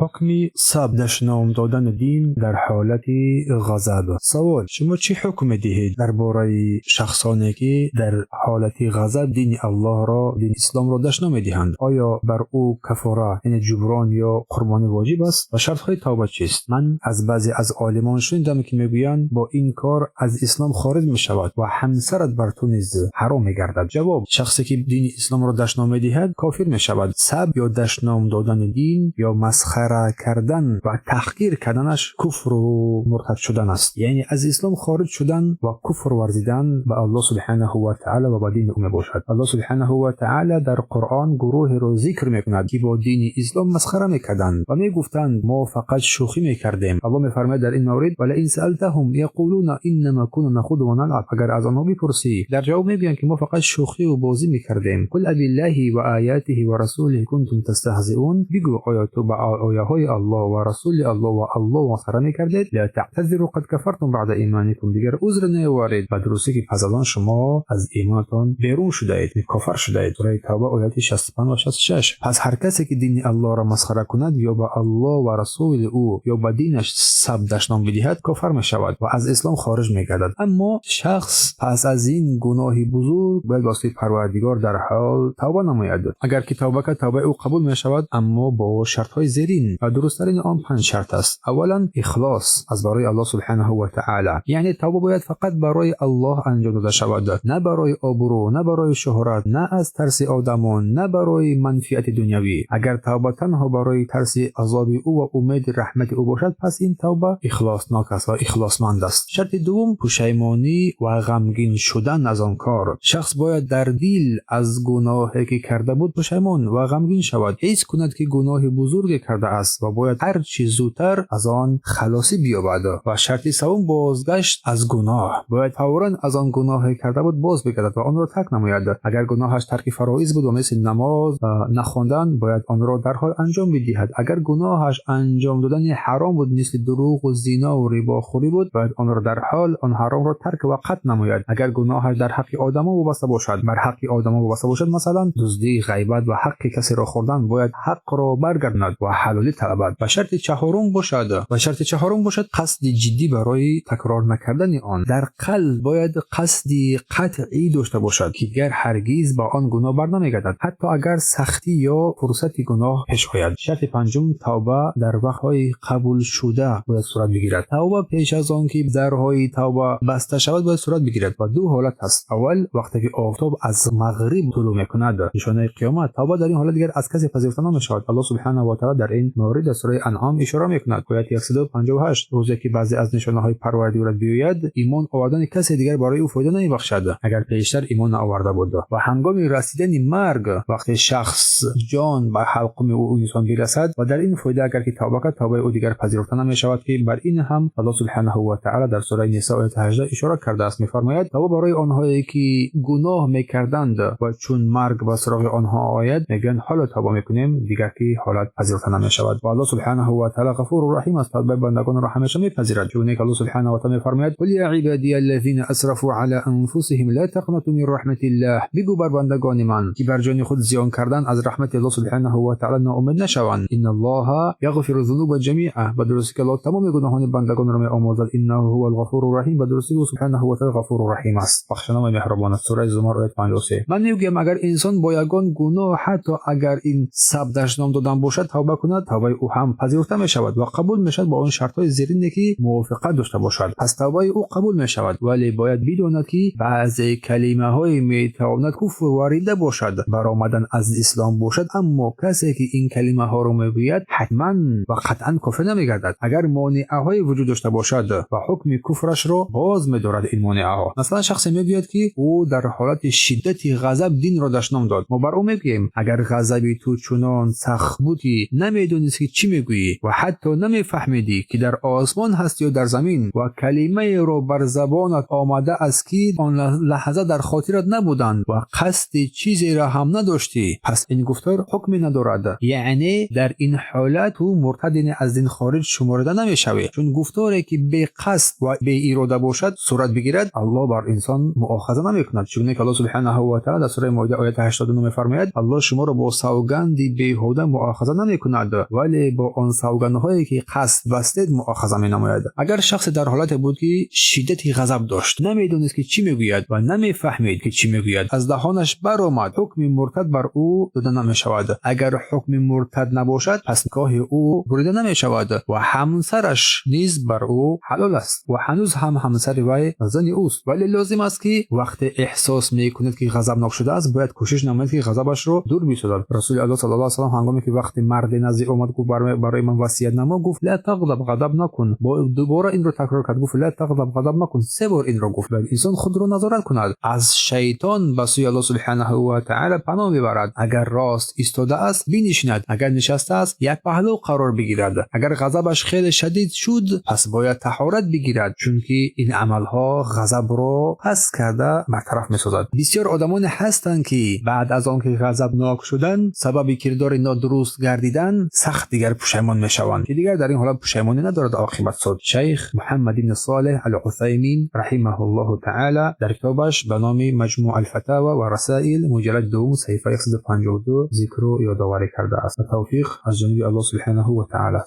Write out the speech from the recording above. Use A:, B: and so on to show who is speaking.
A: Ҳукми саб дашном додани дин дар ҳолати ғазаб. Савол: шумо чӣ ҳукм медиҳед дар бораи шахсоне, ки дар ҳолати ғазаб дини Аллоҳро, дини исломро дашном медиҳанд? Оё бар ӯ кафора, яъне ҷуброн ё қурбонӣ воҷиб аст? Ва шартҳои тавба чист? Ман аз баъзе аз олимон шунидам, ки мегӯянд, бо ин кор аз ислом хориҷ мешавад ва ҳамсарат бар ту низ ҳаром мегардад. Ҷавоб: шахсе ки дини исломро дашном медиҳад, кофир мешавад. Саб ё дашном додани дин ё масхара кардан ва таҳқир карданаш куфру муртад шудан аст, яъне аз ислом хориҷ шудан ва куфр варзидан ба Аллоҳ субҳанаҳу ва таъала ва ба дини ӯ мебошад. Аллоҳ субҳанаҳу ва таъала дар Қуръон гурӯҳеро зикр мекунад, ки бо дини ислом масхара мекарданд ва мегуфтанд: «Мо фақат шӯхӣ мекардем». Аллоҳ мефармояд дар ин маврид: «Валаин саалтаҳум яқулуна иннама кунна нахуду ва налъаб». Агар аз онҳо бипурсӣ, дар ҷавоб мегӯянд, ки мо фақат шӯхиву бозӣ мекардем. «Қул абиллаҳи ва оятиҳи ва расулиҳи кунтум тастаҳзиун». Бигӯ: оё ту ба ояҳои Аллоҳ ва расули Аллоҳ ва Аллоҳ масхара мекардед? «Ла таътазиру қад кафартум баъда иманикум». Дигар узр наёваред, ба дурустӣ ки пас аз он шумо аз имонатон берун шудаед, кофар шудаед. Сураи Тавба, ояти 65 ва 66. Пас ҳар касе ки дини Аллоҳро масхара кунад ё ба Аллоҳ ва расули ӯ ё ба динаш саб дашном бидиҳад, кофар мешавад ва аз ислом хориҷ мегардад. Аммо шахс пас аз ин гуноҳи бузург бояд ба сӯи Парвардигор дар ҳол тавба намояд. Агар ки тавба кард, тавбаи ӯ қабул мешавад, аммо бо шартҳои зерин, ва дурусттарини он панҷ шарт аст. Аввалан, ихлос аз барои Аллоҳ субҳанаҳу ва таъала, яъне тавба бояд фақат барои Аллоҳ анҷом дода шавад, на барои обрӯ, на барои шӯҳрат, на аз тарси одамон, на барои манфиати дунявӣ. Агар тавба танҳо барои тарси азоби ӯ ва умеди раҳмати ӯ бошад, пас ин тавба ихлоснок аст ва ихлосманд аст. Шарти дуввум, пушаймонӣ ва ғамгин шудан аз он кор. Шахс бояд дар дил аз гуноҳе ки карда буд пушаймон ва ғамгин шавад, ҳис кунад, ки гуноҳи бузурге кардааст ва бояд ҳар чӣ зудтар аз он халосӣ биёбад. Ва шарти севум, бозгашт аз гуноҳ. Бояд фавран аз он гуноҳе карда буд боз бигардад ва онро тарк намояд. Агар гуноҳаш тарки фароиз буд ва мисли намоз нахондан, бояд онро дар ҳол анҷом бидиҳад. Агар гуноҳаш анҷом додани ҳаром буд, мисли дурӯғу зинову рибохӯрӣ буд, бояд онро дар ҳол он ҳаромро тарк ва қатъ намояд. Агар гуноҳаш дар ҳаққи одамон вобаста бошад, бар ҳаққи одамон вобаста бошад, масалан, дуздӣ, ғайбат ва ҳаққи касеро хӯрдан, бояд ҳаққро баргардонад ва ҳалолӣ талабад. Ва шарти чаҳорум бошад, қасди ҷиддӣ барои такрор накардани он. Дар қалб бояд қасди қатъӣ дошта бошад, ки дигар ҳаргиз ба он гуноҳ барнамегардад, ҳатто агар сахтӣ ё фурсати гуноҳ пеш ояд. Шарти панҷум, тавба дар вақтҳои қабулшуда бояд сурат бигирад. Тавба пеш аз он ки дарҳои тавба баста шавад, бояд сурат бигирад ва ду ҳолат ҳаст. Аввал, вақте ки офтоб аз мағриб тулӯъ мекунад, нишонаи қиёмат. Тавба дар ин ҳолат дигар аз касе пазируфта намешавад. Аллоҳ субҳанаҳу ва таъала дар ин маврид дар сураи Анъом ишора мекунад, ояти 158: рӯзе ки баъзе аз нишонаҳои Парвардигорат биёяд, имон овардани касе дигар барои ӯ фоида намебахшад, агар пештар имон наоварда буд. Ва ҳангоми расидани марг, вақте шахс ҷон ба ҳалқуми ӯ инсон бирасад ва дар ин фоида агар ки тавба кард, тавбаи ӯ дигар пазируфта намешавад, ки бар ин ҳам Аллоҳ субҳанаҳу ва таъала дар сураи Нисо, ояти 18 ишора кардааст. Мефармояд: тавба барои онҳое ки гуноҳ мекарданд ва чун марг ба суроғи онҳо ояд, мегӯянд: «Ҳоло тавба мекунем», дигар ки ҳолат пазируфта намешавад. Ва Аллоҳ субҳанаҳу ва таъала ғафуру раҳим аст, тавбаи бандагонро ҳамеша мепазирад, чуне ки Аллоҳ субҳанаҳу ва таъала мефармояд: «Қул я ибадия аллазина асрафу ала анфусиҳим ла тақнату мин раҳматиллаҳ». Бигӯ бар бандагони ман, ки бар ҷони худ зиён кардан, аз раҳмати Аллоҳ субҳанаҳу ва таъала ноумед нашаванд. «Инналлоҳа яғфиру зунуба ҷамиа». Ба дурустӣ ки Аллоҳ тамоми гуноҳони бандагонро меомӯзад. «Иннаҳу ҳувал ғафуру раҳим». Ба дурустӣ ӯ субҳанаҳу ва таъала ғафуру раҳим аст, бахшанда ва меҳрубон аст. Сураи Зумар, оят 53. Ман мегӯям, агар инсон бо ягон гуноҳ, ҳатто агар ин саб дашном додан бошад, тавба кунад, тавбаи ӯ ҳам пазируфта мешавад ва қабул мешавад, бо он шартҳои зерине ки мувофиқат дошта бошад. Пас тавбаи ӯ қабул мешавад, вале бояд бидонад, ки баъзе калимаҳое метавонад куфр варида бошад, баромадан аз ислом бошад. Аммо касе ки ин калимаҳоро мегӯяд, ҳатман ва қатъан кофир намегардад, агар монеаҳое вуҷуд дошта бошад ва ҳукми куфрашро боз медорад ин монеаҳо. Масалан, шахсе мегӯяд, ки ӯ дар ҳолати шиддати ғазаб динро дашном дод. Мо бар ӯ мегӯем: агар ғазаби ту чунон сахт буд, ки намедонист, ки чӣ мегӯӣ, ва ҳатто намефаҳмидӣ, ки дар осмон ҳастӣ ё дар замин, ва калимаеро бар забонат омада аст, ки он лаҳза дар хотират набуданд ва қасди чизеро ҳам надоштӣ, пас ин гуфтор ҳукме надорад. Яъне дар ин ҳолат ту муртад, аз дин хориҷ шуморида намешавӣ, чун гуфторе ки беқасд ва беирода бошад, сурат бигирад, Аллоҳ бар инсон муохаза намекунад. Чуне ки Аллоҳ субҳанаҳу ва таъала дар сураи Моида, ояти 89 мефармояд: «Аллоҳ шуморо бо савганди беҳуда муохаза намекунад». Вале бо он савгандҳое ки қасд бастед муохаза менамояд. Агар шахсе дар ҳолате буд, ки шиддати ғазаб дошт, намедонист, ки чӣ мегӯяд, ва намефаҳмид, ки чӣ мегӯяд, аз даҳонаш баромад, ҳукми муртад бар ӯ дода намешавад. Агар ҳукми муртад набошад, пас никоҳи ӯ бурида намешавад ва ҳамсараш низ бар ӯ ҳалол аст ва ҳанӯз ҳам ҳамсари вай зани ӯст. Вале лозим аст, ки вақте эҳсос мекунад, ки ғазабнок шудааст, бояд кӯшиш намояд, ки ғазабашро дур бисозад. Расули Аллоҳ саллаллоҳу алайҳи васаллам ҳангоме ки вақте марде назди омад, гуфт: «Барои ман васият намо», гуфт: «Ла тағзаб», ғазаб накун. Дубора инро такрор кард, гуфт: «Ла тағзаб», ғазаб макун. Се бор инро гуфт. Бояд инсон худро назорат кунад, аз шайтон ба сӯи Аллоҳ субҳанаҳу ва таъала паноҳ бибарад. Агар рост истодааст, бинишинад, агар нишастааст, як паҳлӯ қарор бигирад. Агар ғазабаш хеле шадид шуд, пас бояд таҳорат бигирад, чунки ин амалҳо ғазабро паст карда бартараф месозад. Бисёр одамоне ҳастанд, ки баъд аз он ки ғазабнок шудан, сабаби кирдори нодуруст гардидан, сахт дигар пушаймон мешаванд, ки дигар дар ин ҳолат пушаймонӣ надорад оқибат суд. Шайх Муҳаммад ибни Солеҳ ал Усаймин раҳимаҳуллоҳу таъала дар китобаш ба номи Маҷмӯъ алфатава ва расаил, муҷаллади дуввум, саҳифаи 152 зикру ёдоварӣ кардааст. Тавфиқ аз ҷониби Аллоҳ субҳанаҳу ва таъала.